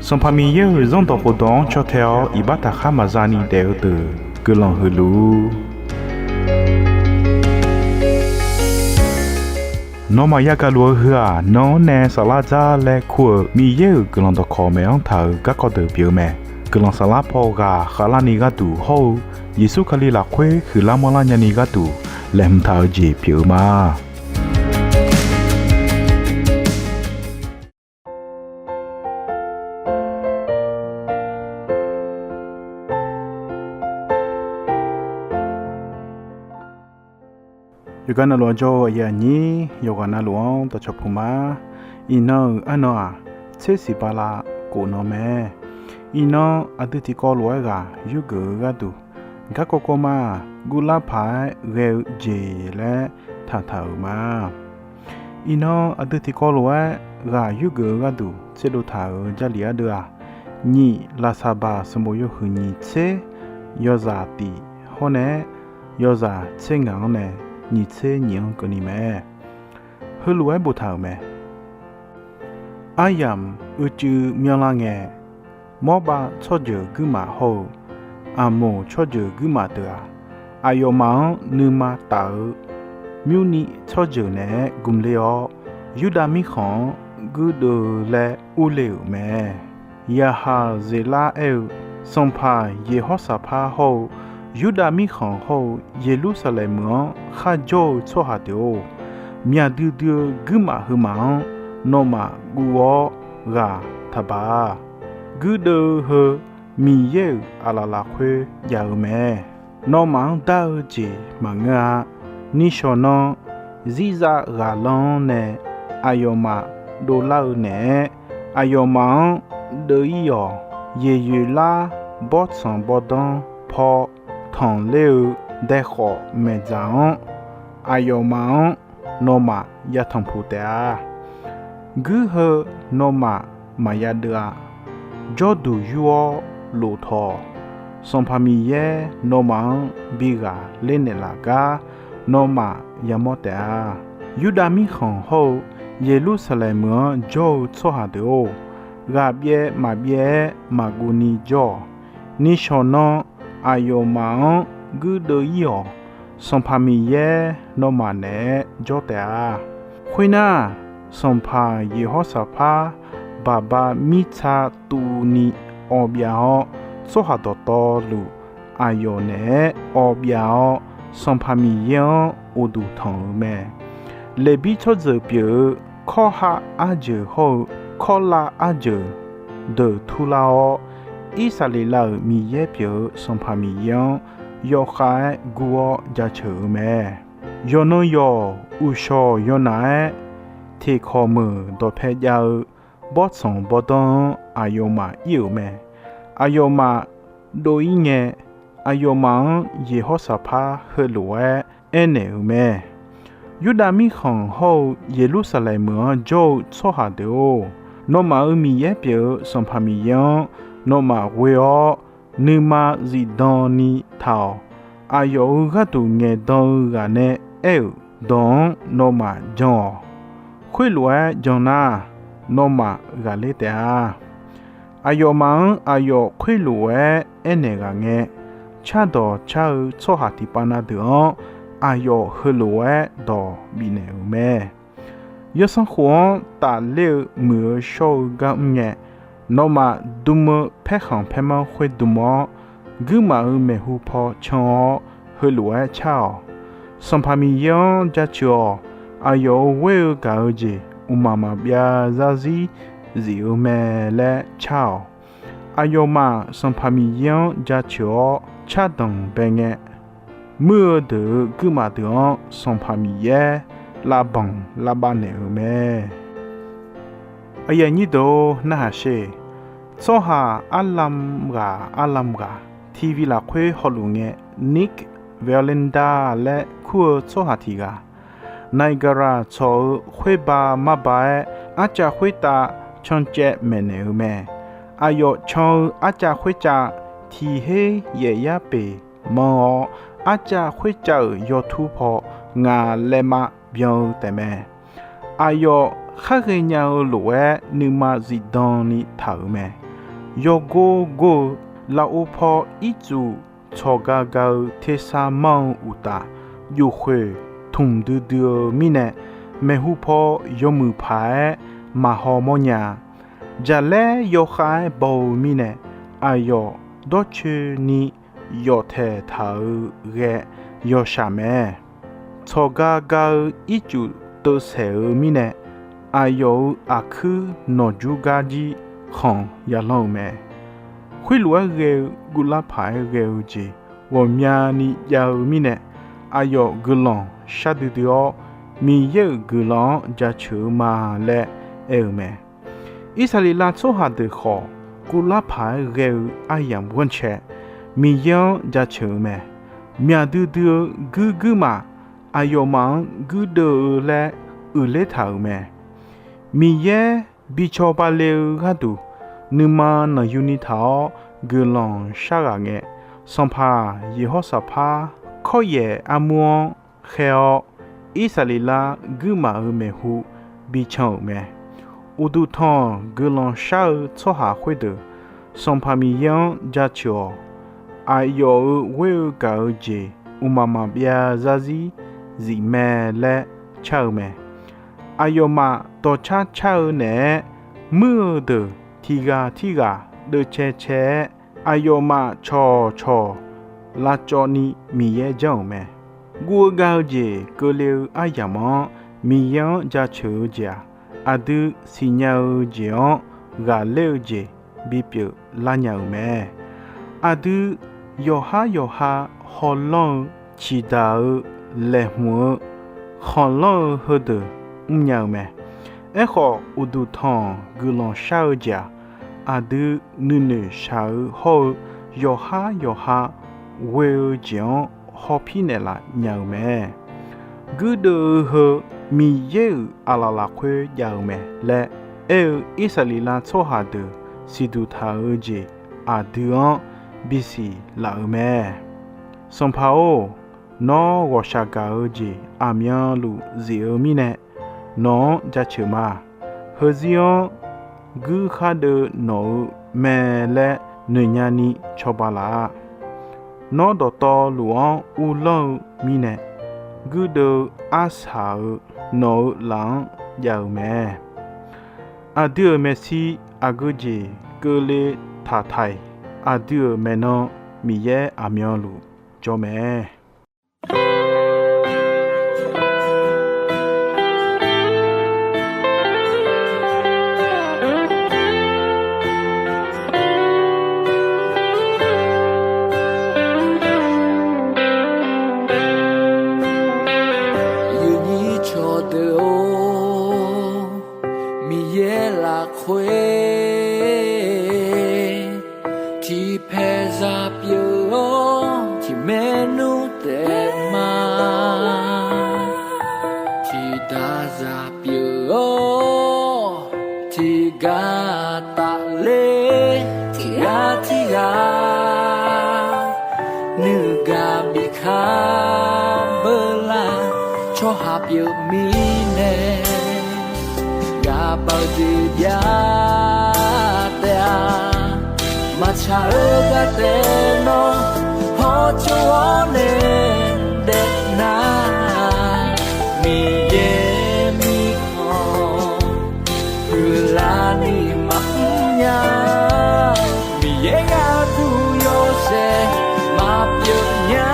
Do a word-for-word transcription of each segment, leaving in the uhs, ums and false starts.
Sanqpaq Miqyaer-euq Zanrdawq khofdawq-anr caw tae-awr iqbax taqkhar maqza ni daef-eu deuq guiqlanq huiq luf-ur. Nawmaf yagaq luf-eu heu-aq, nan-anr nae saflar dzar laer kur-euq Miqyaer-euq guiqlanq dawqkawq maeq-anr taq-euq garkawv deuq pyeuf-eu mae. Guiqlanq saflar paw ghaq khavlarni gharduq hawr-eu Yeqsur Kali lafkhoer huiqlar manrlar nyani gharduq laeqhmq taq-eu jeq pyeuf-eu ma. Yawqghaq navluf-anr jawr-eu aqyuif aqnyir yawqghaq navluf-anr dawqcawq puq ma. Iqnan-euq arnan-aq, tser siq bala khof nan mae. Iqnan aqdui tiqkawv lof-aer ghaq yurgeuf-eu gharduq, garkawv kawv ma-aq, guvlar paq-aer ghae-eu jeq laer taqtaq-euq ma. Iqnan aqdui tiqkawv lof-aer ghaq yurgeuf-eu gharduq tserdov taq-euq Jarlif ardeuv-aq, nyiq Laqsaqbaq sanqbof yawhuiq nyiq tser yawzaq tiq hawr nae-aer, yawzaq tser ngaq-anr nae nyiq tser nyiq-anr keuvni mae. Heulof-aer boftaq-euq mae. Aryamq uicuiv myanrlar ngae, Mawrbav tsawrjeuq guirmaf hawr-eu Aqmoq tsawrjeuq guirmaf deuq-aq, aqyawfmaf-anr nuima taf-eu Myurniv tsawrjeuq naeq-aer gmq ler-awr, Yurdav mirkhanq-anr guirdeuv-eu laer urle-euq mae. Yaqhaq Zeqlar aer-eu, Sanqpaq Yeqhawrsaqpar hawr-eu Yurdav mirkhanq hawr-eu Yeqlursaqlaeq meuq-anr kharjawr-eu tsawrhaq deuq-or, myaq duidui-eu guirmaf heumaf-anr nawmaf guv-awr ghaq taqbaq-a. Guirdeuv-eu heu Miqyaer-euq aqlaf lafkhoer jav-eu mae. Nawmaf-anr dar-eu jeq maqngeur-a. Nishawq nan zirzav ghaqlanr-anr nae aqyawfmaf dovlar-eu naeq-aer, aqyawfmaf-anr deuv-ir-awq. Yeqyoeqlar bawrtsanq bawrdanr paw tanqler-eu daekhawf maeqdzaq-anr, aqyawfmaf-anr nawmaf yatanq puq taef-a. Guir heu nawmaf maqya deuv-a. Jawrduq yur-awr lof tawq. Sanqpaq Miqyaer nawmaf-anr bi ghaqler naeqlaf gar nawmaf yamawr taef-a. Yurdav mirkhanq hawr-eu Yeqlursaqlaeq meuq-anr jawr-eu tsawrhaq deuq-or, ghaqbyaev maqbyaev-aer maqguv ni jawr-awq. Nishawq nan aqyawfmaf-anr guirdeuv-ir-awq. Sanqpaq Miqyaer nawmaf naeq-aer jawr taef-a. Khoernar, Sanqpaq Yeqhawrsaqpar baqba mirtsa tuvni awbyav-awr, tsawrhaq dawqtawvluf aqyawf naeq-aer awbyav-awr, Sanqpaq Miqyaer-anr uqduq tanq-euq mae. Leqbir tsawrjeuq pyeuf-eu kawrha arjeuq hawr-eu kawrlav arjeuq deuq turlar-awr, Irsaqleqlav-euq Miqyaer pyeuf-eu Sanqpaq Miqyaer-anr yawkhav-aer guv-awr jaceuq-eu mae. Yawqnan yawq uqshawq yawnaf-aer teqkawq meuq dawqpae jav-eu bawrtsanq bawrdanr-anr aqyawfmaf ir-euq mae. Aqyawfmaf dov-ir ngae, aqyawfmaf-anr Yeqhawrsaqpar heulof-aer aernaeq-euq mae. Yurdav mirkhanq hawr-eu Yeqlursaqlaeq meuq-anr jawr-eu tsawrhaq deuq-or, nawmaf-euq Miqyaer pyeuf-eu Sanqpaq Miqyaer-anr nawmaf ghoe-awr, nuima zifdan ni taq-awq. Aqyawf-euq gharduq ngaeqdan-eu ghaq nae aer-euq dawq-anr nawmaf jan-awq. Khoerlof-aer jan nar, nawmaf ghaqler taef-a. Aqyawfmaf-anr aqyawf khoerlof-aer aernaeq ghaq ngae, cardawq car-eu tsawrhaq tiqpav na deuq-anr aqyawf heulof-aer dawq bifnaeq-euq mae. Yawsanr khof-anr tafler-eu muiq-eu shawr-eu gar mr ngae, nawmaf dm-eu paerkhanq paermanr khoerdm-awr, guirmaf-euq maeqhu paw can-awr heulof-aer car-awq. Sanqpaq Miqyaer-anr jaceuq-awq. Aqyawf-euq ghoer-eu gaq-eu jeq mqmaq maqbyav zarzir zif-eu mae laer car-awq. Aqyawfmaf Sanqpaq Miqyaer-anr jaceuq-awr cardanq bae ngae, muir-eu deuq-euq guirmaf deuq-anr Sanqpaq Miqyaer lavbanq lavbav naeq-euq mae. Aqyuif aqnyir deuq-or, narhaq sher. Tsawrhaq arlam ghaq arlam ghaq, TV lafkhoer hawluf ngae, Nik Wallenda laer kur-eu tsawrhaq tiq ghaq, Niagara tsawq-eu khoerba marba-aer arcav khoertav cancaev maeqnaeq-eu mae. Aqyawf can-eu arcav khoercav tiq her yaef yar peq manr-awr, arcav khoercav-euq yawtur paw ngaq laev ma byan-eu taefmae. Aqyawf khar ghaenya-eu lof-aer nuima zifdan ni taq-euq mae. yawgor gor-eu lavov paw ircuf tsawqga ga-eu tersar manr-eu uqtaf, yufkhoeq tmq duidui-eu mirnae, maeqhu paw yawmuiq paq-aer maqhaw mawrnya-a. Jaqlaer yawkhav-aer baw-eu mirnae, aqyawf dawrcoeni yawf taeq taq-euq ghae yawshaq mae. Tsawqga ga-eu ircuf teuvsaeq-eu mirnae, aqyawf-euq aqkuir nawqjur gar jir khanq yalanr-euq mae. Khoerlof-aer ghae-eu guvlar paq-aer ghae-eu jeq ghawqmyani jav-eu mirnae, aqyawf guiqlanq shar duidui-awr, Miqyaer-euq guiqlanq-anr jaceuq-eu ma laer aer-eu mae. Irsaqleqlav tsawrhaq deuq khawf, guvlar paq-aer ghae-eu aryamq ghanrcae Miqyaer-anr jaceuq-eu mae. Myaq duidui-eu guir guirmaf aqyawfmaf-anr guirdeuv-eu laer uiqler taq-euq mae. Miqyaer bi cawba le-eu gharduq, nuima nanqyuni taq-awr guiqlanq sharghaq ngae, sanqpaq Yeqhawrsaqpar kawryaef armur-anr khaer-awr, Irsaqleqlav guirmaf-euq maeqhu bi can-euq mae. Uqduq tanq guiqlanq shar-eu tsawrhaq khoerdeuq, Sanqpaq Miqyaer-anr jaceuq-awq. Aqyawf-euq ghoer-eu gaq-eu jeq mqmaq maqbyav zarzir zif mae laer car-eu mae. Aqyawfmaf dawqcar car-eu naeq-aer, muir-eu deuq tiqghaq tirghaq deuvcae cae-aer, aqyawfmaf cawqcawq lavcawv ni Miqyaer janr-euq mae. Guv-eu gav-eu jeq keuvle-eu aryamq-anr Miqyaer-anr jaceuq-eu jeq-aq, aqdui siqnya-eu jeq-anr ghaqler-eu jeq bipyeuf lar nya-euq mae. Aqdui yawqhar yawqha hawlanr-eu, ciqdaq-eu, laeqhmq-eu, khanqlanr-eu heudeuq mrnya-eu mae. Aerkhawf, uqduq tanq guiqlanq shar-eu jeq-aq, aqdui nuinoeq shaq-eu hawr-eu yawqhar yawqha ghoe-eu jeq-anr hawpir naeqlaf nya-euq mae. Guirdeuv-eu heu Miqyaer-euq aqlaf lafkhoer jav-eu mae laer aer-eu Irsaqleqlav tsawrhaq deuq siqduq taq-eu jeq aqdui-anr bisiq laf-euq mae. Sanqpaq-or, nawr ghawqshaq gaq-eu jeq aqmyanluf zif-eu mirnae, nawq-anr jaceuq ma. Heuzir-anr guir khar deuv nawq-eu mae laer noeqnya ni cawba laf-a. Nawr dawqtawvluf-anr uvlanr-eu mirnae, guirdeuv-eu arsaq-eu nawq-eu laf-anr jav-eu mae. Aqdui-euq maeqshi aqgeu jeq keuvle taqtaq-iq, aqdui-euq maeqnan Miqyaer aqmyanluf jawr mae. Yawnyir cawqdeuq-or, Miqyaer lafkhoer tiqpaeq zaq pyeuf-awr, tiqmaernmr taef ma. Tiqdaq zaq pyeuf-awr, tiqgar tafler, tiqghaq tirghaq nuigaq bikaq beular, tsawrhaq pyeuf mirnae, ghaqbav-eu jeq jav taef-a. Maqtsaq-eu gar taef nawr hawtsov-awr nae daef nar, Miqyaer mirkhanq huiqlar ni maqmr nya. Miqyaer gharduq yawshaef maqpyeuf nya.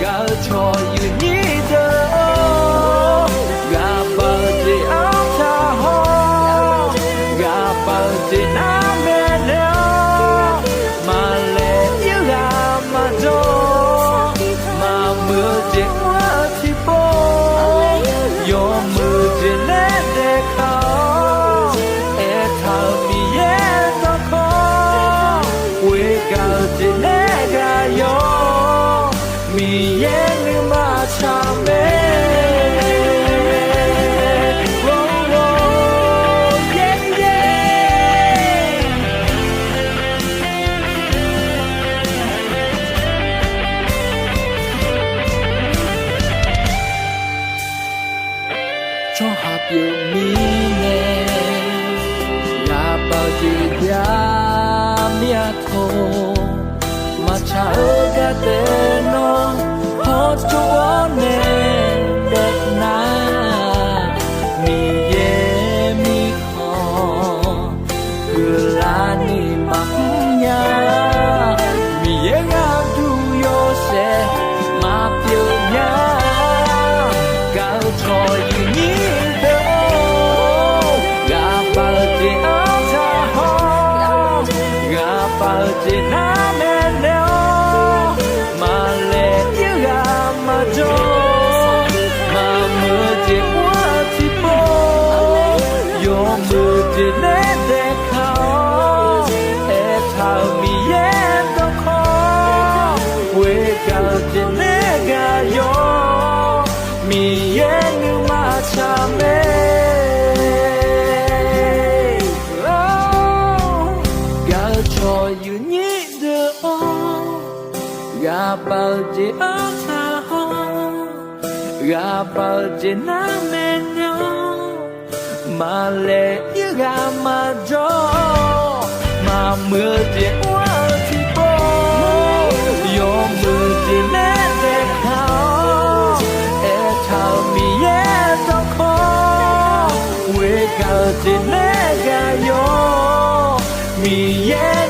Gaq-eu cawq yawnyir deuq-or, ghaqbav-eu jeq artaq haw, ghaqbav-eu jeq nar maeqnaeq-awr, maqlaeq ir ghaq maqjawr, maqmuiq-eu jeq mr-eu tiqpov, yawmuiq jeq nae daefkaq-awr, aertaq-euq Miqyaer dawqkawq, ghoegaq-eu jeq nae ghaq yawr, Miqyaer nuima tsaq mae. Tsawrhaq pyeuf mirnae, ghaqbav jeq jav mir-a tawq, maqtsaq-eu gaq taef nawr hawtsov-awr nae daef nar, Miqyaer mirkhanq guiqlanq ni maqmr nya. Miqyaer gharduq yawshaef maqpyeuf nya. Gaq-eu cawq yuifnyir deuq-or, ghaqbaq-eu jeq artaq hawr, ghaqbaq-eu jeq nar maeqnaeq-awr, maqlaeq ir ghaq maqjawr, maqmuiq-eu jeq ur-eu tiqpov, yawmuiq jeq nae daefkaq-awr, aertaq-euq Miqyaer dawqkawq, ghoegaq-eu jeq nae ghaq yawr, Miqyaer nuima tsaq mae. Gaq-eu cawq yuifnyir deuq-or, ghaqbaq-eu jeq artaq hawr, ghaqbaq-eu jeq nar maeqnaeq-awr, maqlaeq ir ghaq maqjawr, maqmuiq-eu jeq ur-eu tiqpov, yawmuiq jeq nae daefkaq-awr, aertaq-euq Miqyaer dawqkawq, ghoegaq-eu jeq nae ghaq yawr, Miqyaer